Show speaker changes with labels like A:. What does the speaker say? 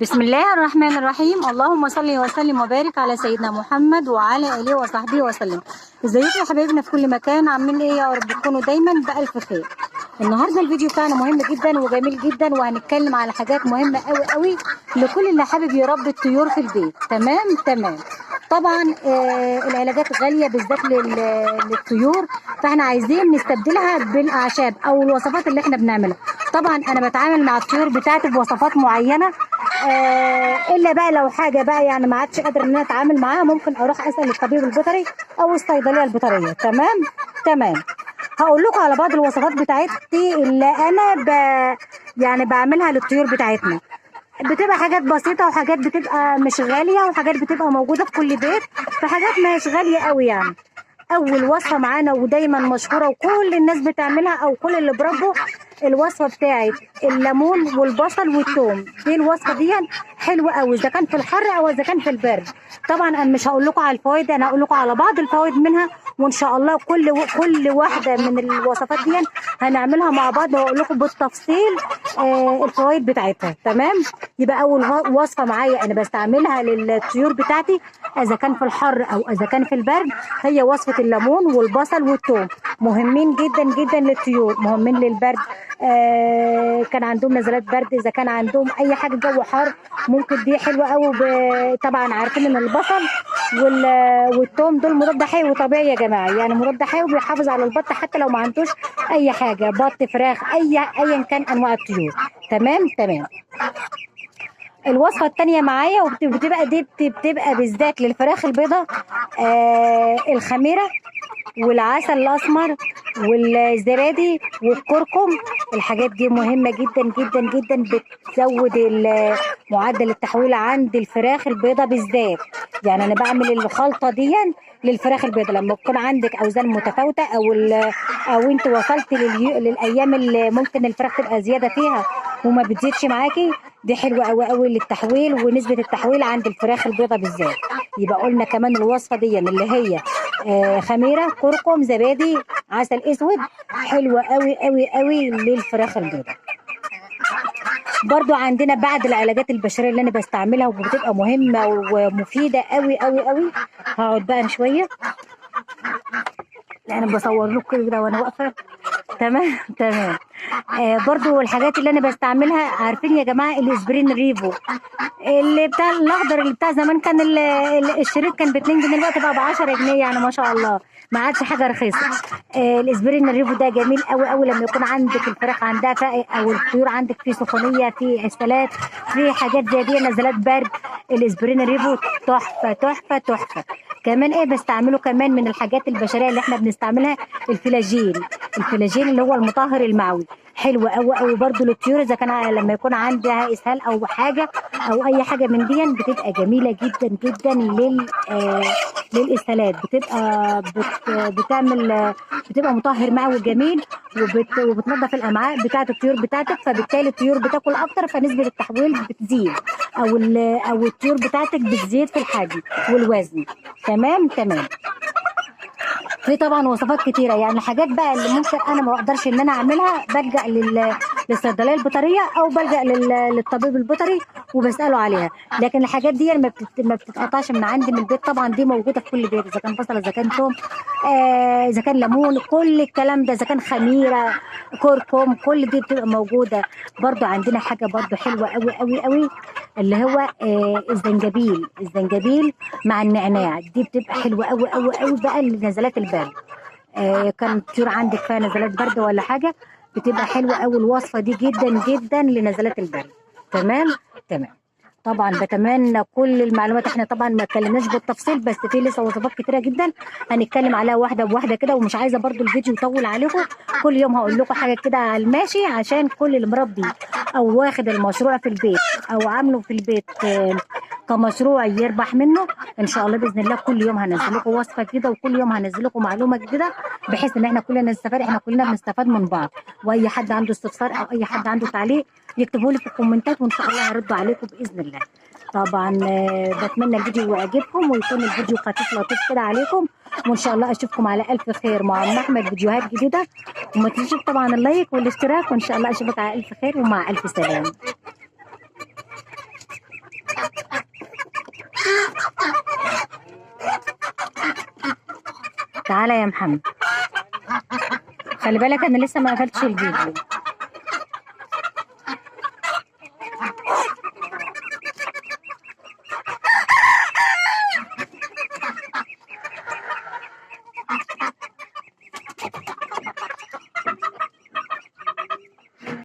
A: بسم الله الرحمن الرحيم. اللهم صل وسلم وبارك على سيدنا محمد وعلى اله وصحبه وسلم. ازيكم يا حبايبنا في كل مكان؟ عاملين ايه؟ يا رب تكونوا دايما بالف خير. النهارده الفيديو بتاعنا مهم جدا وجميل جدا، وهنتكلم على حاجات مهمة قوي قوي لكل اللي حابب يربي الطيور في البيت. تمام تمام. طبعا العلاجات غالية بالذات للطيور، فاحنا عايزين نستبدلها بالاعشاب او الوصفات اللي احنا بنعملها. طبعا انا بتعامل مع الطيور بتاعتي بوصفات معينة، الا بقى لو حاجة بقى يعني ما عادش قادر ان انا اتعامل معاها، ممكن اروح اسال الطبيب البيطري او الصيدلية البيطريه. تمام تمام. هقول لكم على بعض الوصفات بتاعتي اللي انا يعني بعملها للطيور بتاعتنا. بتبقى حاجات بسيطة وحاجات بتبقى مش غالية وحاجات بتبقى موجودة في كل بيت، فحاجات مش غالية قوي يعني. اول وصفه معانا ودايما مشهورة وكل الناس بتعملها او كل اللي بربوا، الوصفة بتاعت الليمون والبصل والثوم. دي الوصفة دي حلوة قوي اذا كان في الحر او اذا كان في البرد. طبعا انا مش هقول لكم على الفوائد، انا هقول لكم على بعض الفوائد منها، وان شاء الله كل واحدة من الوصفات دي هنعملها مع بعض واقول لكم بالتفصيل الفوائد بتاعتها. تمام. يبقى اول وصفه معايا انا بستعملها للطيور بتاعتي اذا كان في الحر او اذا كان في البرد، هي وصفه الليمون والبصل والثوم. مهمين جدا جدا للطيور، مهمين للبرد. كان عندهم نزلات برد، اذا كان عندهم اي حاجة جو حار ممكن، دي حلوة قوي. طبعا عارفين ان البصل والثوم دول مضاد حيوي طبيعي يا جماعة، يعني مضاد حيوي بيحافظ على البط حتى لو ما عندوش اي حاجة، بط فراخ ايا كان انواع الطيور. تمام تمام. الوصفة الثانية معايا وبتبقى دي بتبقى بالذات للفراخ البيضاء، الخميره والعسل الاسمر والزبادي والكركم. الحاجات دي مهمة جدا جدا جدا، بتزود معدل التحويل عند الفراخ البيضاء بالذات. يعني انا بعمل الخلطة دي للفراخ البيضاء لما تكون عندك اوزان متفاوتة او انت وصلت للايام اللي ممكن الفراخ تبقى زيادة فيها وما بتزيدش معاكي، دي حلوة قوي قوي للتحويل ونسبه التحويل عند الفراخ البيضاء بالذات. يبقى قلنا كمان الوصفة دي اللي هي خميره، كركم، زبادي، عسل اسود، حلوة قوي قوي قوي للفراخ البيضاء. برضو عندنا بعض العلاجات البشرية اللي انا بستعملها وبتبقى مهمة ومفيدة قوي قوي قوي. هقعد بقى شوية لان بصور لكم كده وانا واقفة. تمام تمام. برضو الحاجات اللي انا بستعملها، عارفين يا جماعة الاسبرين ريفو اللي بتاع الاخضر اللي بتاع زمان، كان الشريط كان ب 2 جنيه، دلوقتي بقى ب 10 جنيه، يعني ما شاء الله ما عادش حاجة رخيصة. الاسبرين الريفو ده جميل قوي قوي لما يكون عندك الفراخ عندها فائق او الطيور عندك في سخونيه، في اسفلات، في حاجات زي دي، نزلات برد، الاسبرين الريفو تحفة تحفة تحفة. كمان ايه بستعمله كمان من الحاجات البشرية اللي احنا بنستعملها، الفلاجيل. الفلاجيل اللي هو المطهر المعوي، حلو قوي قوي برده للطيور اذا كان لما يكون عندها اسهال او حاجة او اي حاجة من دي، بتبقى جميلة جدا جدا للاسهالات. بتبقى بتعمل بتبقى مطهر معوي جميل، وبتنظف الامعاء بتاعه الطيور بتاعتك، فبالتالي الطيور بتاكل اكتر، فنسبة التحويل بتزيد او الطيور بتاعتك بتزيد في الحجم والوزن. تمام تمام. في طبعا وصفات كتيرة، يعني حاجات بقى اللي ممكن انا ما اقدرش ان انا اعملها، بلجأ للصيدليه البيطريه او بلجأ للطبيب البيطري وبساله عليها. لكن الحاجات دي ما بتتقطعش من عندي من البيت. طبعا دي موجودة في كل بيت، اذا كان بصل، اذا كان ثوم، اذا كان ليمون، كل الكلام ده، اذا كان خميره، كركم، كل دي بتبقى موجودة. برضو عندنا حاجة برضو حلوة قوي قوي قوي اللي هو الزنجبيل. الزنجبيل مع النعناع دي بتبقى حلوة قوي قوي قوي بقى لنزلات البرد. كان الطيور عندك فيها نزلات برد ولا حاجة، بتبقى حلوة قوي الوصفة دي جدا جدا لنزلات البرد. تمام تمام. طبعا بتمنى كل المعلومات، احنا طبعا ما اتكلمناش بالتفصيل، بس في لسه وصفات كتيرة جدا هنتكلم عليها واحدة بواحدة كده، ومش عايزه برضو الفيديو يطول عليكم. كل يوم هقول لكم حاجة كده على الماشي، عشان كل اللي مربي او واخد المشروع في البيت او عامله في البيت كمشروع يربح منه ان شاء الله باذن الله. كل يوم هنزل لكم وصفه جديدة، وكل يوم هنزل لكم معلومة جديدة، بحيث ان احنا كلنا نستفاد، احنا كلنا بنستفاد من بعض. واي حد عنده استفسار او اي حد عنده تعليق يكتبوا لي في الكومنتات، وان شاء الله هرد عليكم باذن الله. طبعا بتمنى الفيديو يعجبكم ويكون الفيديو خفيف لطيف كده عليكم، وان شاء الله اشوفكم على الف خير مع ام احمد فيديوهات جديدة. وما تنسوش طبعا ال like والاشتراك، وان شاء الله اشوفك على الف خير ومع الف سلامه. تعالى يا محمد، خلي بالك انا لسه ما قفلتش الفيديو.